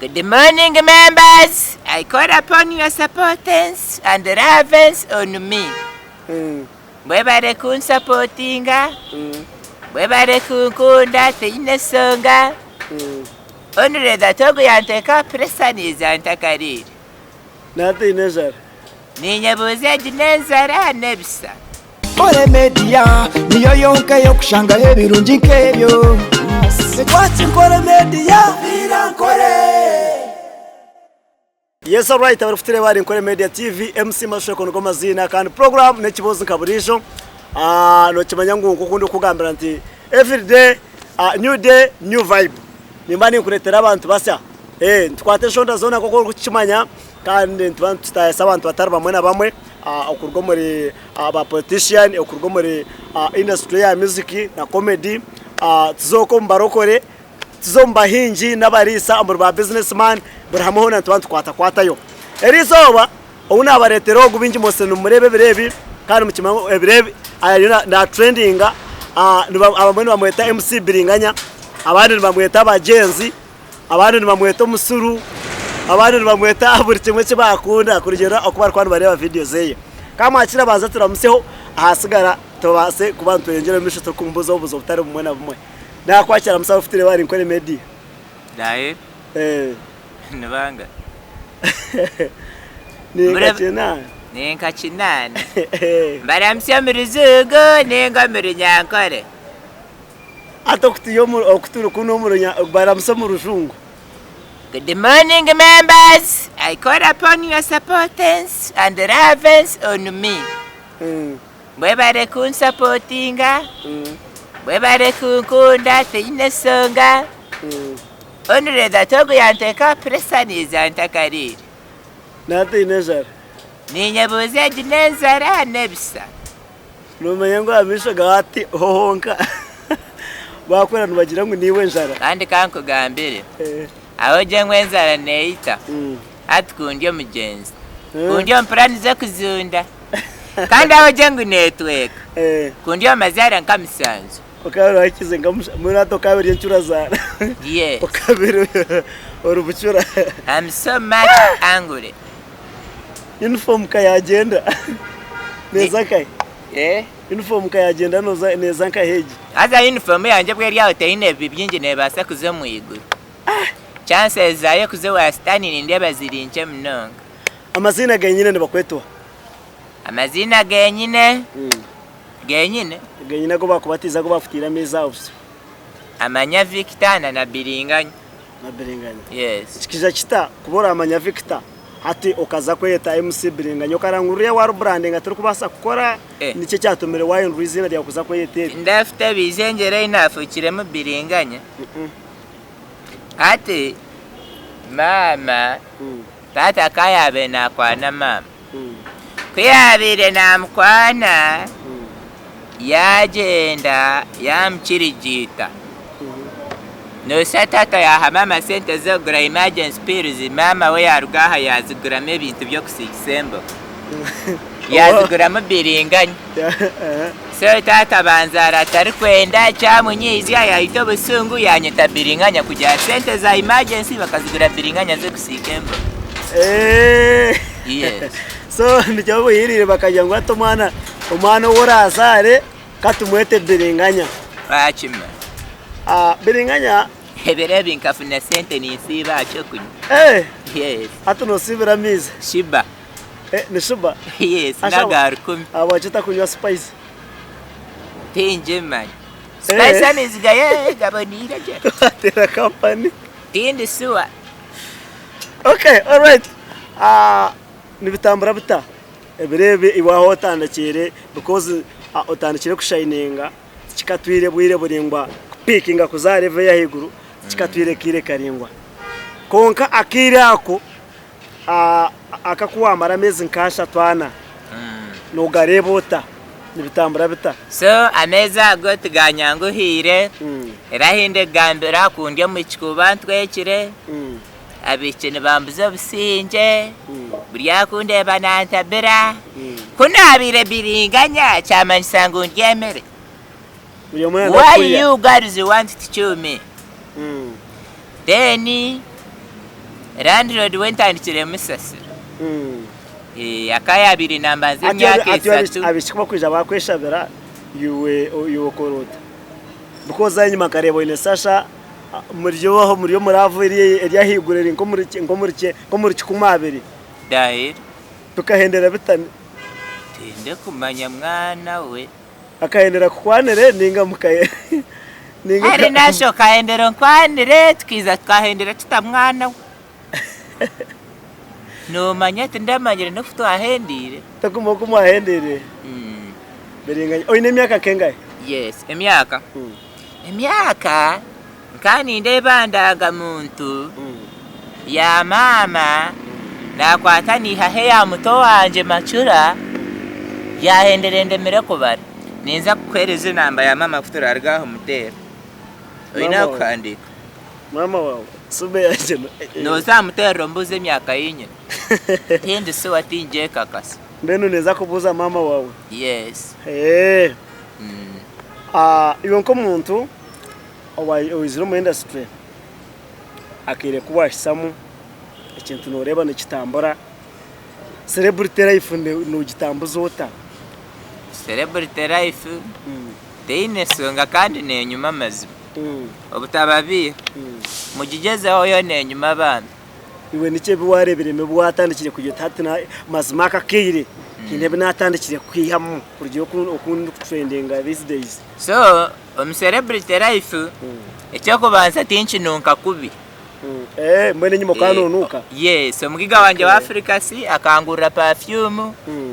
Good morning members, I call upon your supportance and lovance on me. Mwebare kunsapotinga, mwebare kunkunda tinyine nsonga. Only that ogu yanteeka pressure niiza ntakariire. Nataine enjara. Ninyebuuza egi n'enjara n'ebisa. Nkore Media niyo yonka ey'okushangaho ebirungi nk'ebyo. Nikwaki Nkore Media? Viira Nkore! Yes alright abarikutureeba ahari Nkore Media TV, MC Mashweko nigo maziina kandi program n'ekiboozi nka buriijo. Ah, nokimanya ngu nkoku ndikukugambira nti everyday ah, new day new vibe. Nimba ninkureetera abantu basya. Eh, nitukwata enshonda zoona nkoku orikukimanya kandi nituba nitutayayisa abantu batari bamwe na bamwe ah, okuruga omuri ba politician, okuruga omuri industry ya music na comedy, tuze okwo omu barokore, tuze omu bahingi n'abariisa, omuri ba business man, buri hamwe hoona nituba nitukwatakwatayo. Eriizooba ou naabareetera ogu baingi mwose nimumureeba ebiro ebi kandi mukimanye ngu ebiro ebi ariyo na trendinga, abamwe nibamweta MC Biringanya, abandi nibamweta Bagyenzi. Abandi nibamweta omusiru, abandi nibamweta buri kimwe eki bakunda kurugiirira oku barikuba nibareeba vidiyo ze. Ka mwakire abanze turamutsyeho, ahasigara tubaase kuba nitweyongyera omu maisho turikumubuuza obubuuzo butari bumwe na bumwe. Naakwakira musaho ofutire ahari Nkore Media. Dahe nibanga. Ni nka kinaana. Ni nka kinaana. Mbaramutsye omu Ruzungu ninga omu Runyankore. Hati oku turi kunu omu runya baramutsya omu rujungu. Good morning members, I call upon your supportance and lovance on me. Mwebare kunsapotinga, mwebare kunkunda tinyine nsonga. Only that ogu yanteeka pressure niiza ntakariire. Nataine enjara. Ninyebuuza egi n'enjara n'ebisa. Noomanya ngu aha maisho gaawe hati ho honka baakwera nibagira ngu niiwe enjara. Kandi ka nkugambire, aho gye ngu enjara neeyita, hati ku ndi omugyenzi, ku ndi omu puraani z'okuzunda, kandi aho gye ngu neetweka, ku ndi omu mazaara nka musanju. Okaba wahikize nka mushanju, mbwenu hati okaba ori encurazaara. Yes. Okaba ori bucura. I'm so much angry. Uniform ka yagyenda neeza nkahi? Eh? Uniform ka yagyenda noza neeza nkahi egi? Haza uniform yangye obu eri aho teine bibi bingi nebaasa kuza omu iguru. Chances zaayo kuza owa sitaani nindeeba ziri nkye munonga. Amaziina genyine nibakweta oha? Amaziina genyine, genyine? Genyine agu bakubatiize agu bakutiire amaizi aha buso. Amanya Victor na na Biringanya. Na Biringanya. Yes. Kikija kita kuba oramanya Victor hati okaza kweyeta MC Biringanya okarangurura wa rebrandinga torikubaasa kukora Eh. niki ekyatumire wahindura eiziina ryawe kuza kweyeta eri? Tindafute bizengyera ei naafukiremu Biringanya. Hati maama, taata ka yaabaire naakwana maama, ku yaabaire naamukwana Yaagyenda yaamukirigiita. Nooshusha taata yaaha maama sente z'okugura emergency pills, maama we yaaruga aha yaaziguramu ebintu by'okusiigisa emboga. Yaaziguramu biringanya. So taata banzaara atarikwenda kyamunyiizya yaahita obusungu yaanyeta biringanya kugira sente za emergency bakazigura biringanya z'okusiiga emboga. Yes. So nikyo buhirire bakagira ngu hati omwana omwana ou orazaare ka tumwete Biringanya. Wakima. Ah, Biringanya. Ebiro ebi nkafuna sente ninsiiba aha ky'okunywa. Eh! Yes. Hati noosiibira amaizi? Shiba. Eh, ni shiba? Yes, n'aga rukumi. Ahabwaki otakunywa spice? Tingimanya. Spice amaizi gayo gaboneire gye. Wateera kampani. Tindi sure. Okay, alright. Ah, nibitambura bita ebiro ebi iwe ahu otandikiire because otandikire kushayininga tikikatwire bwire buraingwa kupikinga kuza aha level ey'ahaiguru tikikatwire kaire karaingwa kwonka akaire ako aka ku wamara ameezi nk'ashatu ana nogareeba ota nibitambura bita? So ameezi ago tiganyanguhiire era ahu ndikugambira ku ndi omu kikuubo ntwekire. Abaishiki nibambuza obusingye, buri akundeeba nantabira. Ku naabaire biringanya, kyamanyisa ngu ndya emere. Buri omwe yenda Why kukurya. you girls want to chew me? Then Landlord we ntandikire musasira. Aka yaabaire nambanza emyaka 3. Abaishiki bakwija bakweshabira iwe okora ota? Because enyima nkareeba oine Sasha muri aho muri omu love eri ahaiguru eri nk'omuri 20. Ndahiro. Bikahendera bita? Tindikumanya mwana we. Akahendera akukwanire ninga muka ninga Hari nasho okahendera onkwanire tukiiza tukahendera tuta mwana we. Nomanya tindamanyire n'oku twahendeire. Tokumanya oku mwahendeire? Biringanya. Oine emyaka nkengahi? Yes, emyaka? Emyaka nka nindeeba ndanga muntu ya maama nakwata naihaho eya muto wangye Macura yahendera endemire kubara. Ninza kukuheereza enamba ya maama ku turaruga aha omuteera. Oine Maama ahu waawe. kuhandiika? Maama waawe simu eyangye no. Nooza aha muteerero ombuuze emyaka ei nyine. Tindi sure tingyekakasa. Mbwenu ninza kubuuza maama waawe. Yes. Eeh. Iwe nk'omuntu owaizire omu industry akaire ku wahisamu ekintu noreeba nikitambura, celebrity life nogitambuza ota? Celebrity life teine nshonga kandi nenyuma amazima. Obutababiiha mugigyezeho yo nenyuma bambi. Iwe niki ebi wareebiremu ebi watandikire kugira oti hati mazima aka akaire haine ebi natandikire kwihamu kurugiirira oku ndikutrendinga these days? So omu celebrity life eky'okubanza tinkinunka kubi. Eh, mbwenu enyima okaba nonuuka? Yes, omugiga wangye wa Africus akangurira perfume,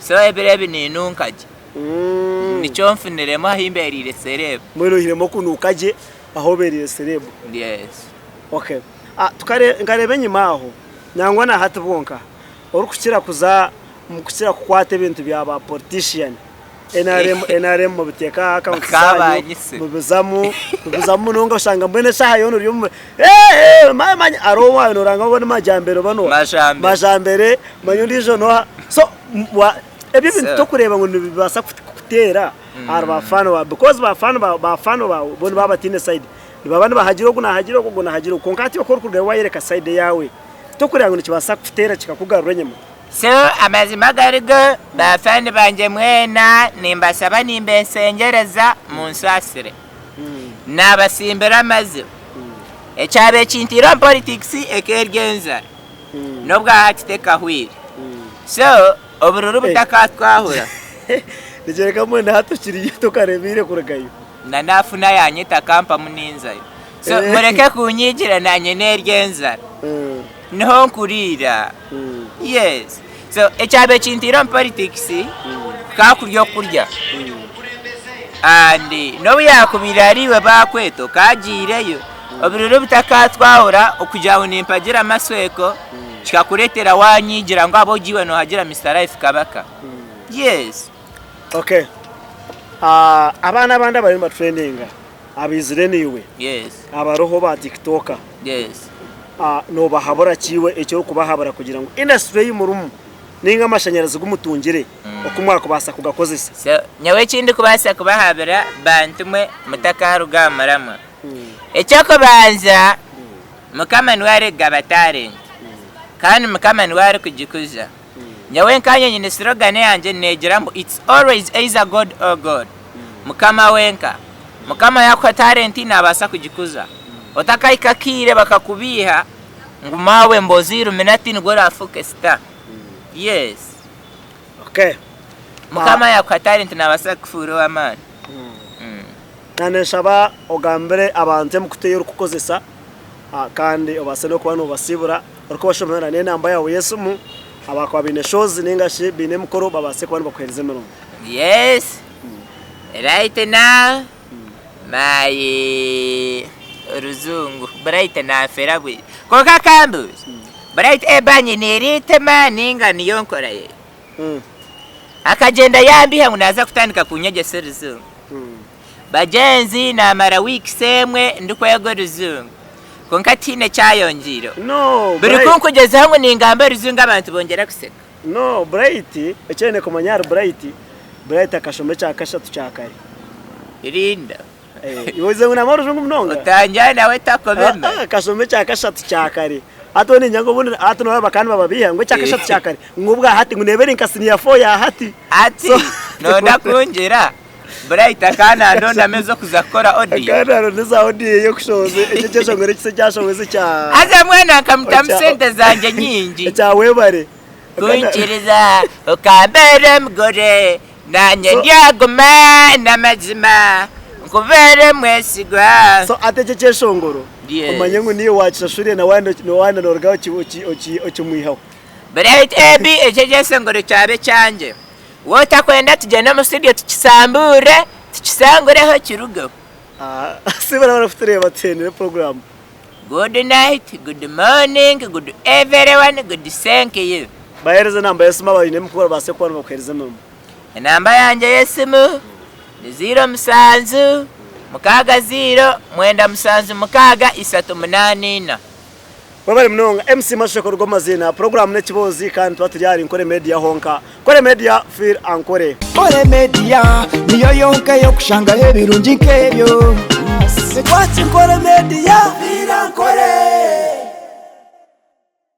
so ebiro ebi ninunka gye. Nikyo nfuniremu ahu mbereire celeb. Mbwenu oihiremu okunuuka gye ahu obereire celeb? Yes. Okay. Nkareeba enyima aho, nangwa na hati bwonka, orikukira kuza mukukira kukwata ebintu bya ba politician, NRM, NRM mubiteeka aha accounts zanyu, Bakabanyise. mubizamu, mubizamu munonga oshanga mbwenu eshaaha yoona ori omu eh, eh, manya manya hariho owaawe noranga ngu ni Majambere oba n'oha? Majambere. Majambere, manya ondiijo n'oha? So, wa ebyo ebintu So. tokureeba ngu nibibaasa kukuteera ahari ba fan baawe because ba fan baawe, ba fan baawe bo nibaba bataine side. Nibaba nibahagira ogu naahagira ogu, ogu naahagira ogu. Kwonka hati iwe ku orikurugayo waayereka side eyaawe, tokureeba ngu nikibaasa kukuteera kikakugarura enyima? So amazima gari go, ba fan bangye mwena nimbashaba nimbesengyereza munsaasire. Naabasimbira amaziba. Ekyabaire kinteire omu politics eka eri enzara. N'obwahati tekahweire. So obururu butakatwahura. Nikyoreka mbwenu hati okiriyo tokareebeire kurugayo. Na naafuna yaanyeta akampamu ninzayo. So mureke kunyigira naanye n'eri enzara. Niho nkuriira. Yes. So ekyabaire kinteire omu politics ka kurya okurya. And n'obu yaakubaire ari iwe baakweta okaagiireyo, obururu butakatwahura okugira ngu nimpagira amasweko kikakureetera waanyigira ngu ahabw'okugira iwe noohagira Mister Life Kabaka. Yes. Okay. Abaana abandi abariyo nibatrendinga abaizire naiwe Yes. abariho ba tiktoker Yes. Nobahabura ki iwe eki orikubahabura kugira ngu industry ei murimu ninga amashanyarazi gu mutungire oku mwakubaasa kugakozesa? So nyowe eki ndikubaasa kubahabura bantu mwe mutakaruga aha muramwa. Eky'okubanza Mukama niwe arikugaba talent kandi Mukama niwe arikugikuza. Nyowe nkanye nyine slogan eyangye negira ngu it's always either God or God. Mukama wenka. Mukama yakuha talent nabaasa kugikuza. Otakahika akaire bakakubiiha ngu maawe mbu oze illuminati nibwo orafuuke star. Yes. Okay. Mukama yakuha talent nabaasa kukufuura ow'amaani. Nanenshaba ogambire abantu emikutu ei orikukozesa kandi obaase n'okuba noobasiibura orikubashomera n'enamba yaawe y'esimu abakuba baine shows nainga shi baine emikoro babaase kuba nibakuheereza emirimo. Yes, right now my orujungu Bright nanfera bwije kwonka akambuuza Bright eba nyine eritema ninga niyo nkora ye akagyenda yambiha ngu naza kutandika kunyegyesa orujungu. Bagyenzi naamara weeks emwe ndikwega orujungu kwonka tihaine ekyayongyeireho. No, Buri Bright. ku nkugyezaho ngu ningamba orujungu abantu bongyera kuseka. No, Bright, eki oine kumanya ahari Bright, Bright akashoma ekya kashatu kya kare. Rinda. Eh, iwe oizire ngu naamanya orujungu munonga? Otangyana nawe takobeme. Ah, ah, akashoma ekya kashatu kya kare. Hati niinyanga obundi hati nooreba bakaba nibababeiha ngu ekyakashatu kya kare ngu obwa hati ngu neeba eri nka siniya fo ya hati. Hati So noyenda kungira Bright akaba nandondamu ez'okuza kukora audio? Akaba naronda eza audio ey'okushohoza ekyo ekyeshongoro ekisya ekyashohoza ekya Haza mbwenu nkamutamu ekya sente zangye nyingi. ekya webare. Akaba na Kunkiriza okambeera omugore Naanye So ndyaguma n'amazima nkubeere mwesigwa. So hati ekyo ekyeshongoro omanye Yes. ngu niiwe waakishashuriire na waayenda na waayenda noorugaho oki oki oki okimwihaho. Bright Ebi ekyo ekyeshongoro kyaba ekyangye. Waaba otakwenda tugyende omu studio tukisambuure, tukisangureho kirugeho. Siibura abarikutureeba tuhendere puroguraamu. Good night, good morning, good everyone, good thank you. Baheereze enamba y'esimu abaine emikoro babaase kuba nibakuheereza emirimo. Enamba yangye y'esimu ni ziiro musanju mukaaga ziiro mwenda musanju mukaaga isatu munaana ina. Webare munonga MC Mashusha kuruga omu maziina. Puroguraamu n'ekiboozi kandi nituba turi ahari Nkore Media honka. Nkore Media, feel Ankore. Nkore Media niyo yonka ey'okushangaho ebirungi nk'ebyo. Watch Nkore Media, feel Ankore.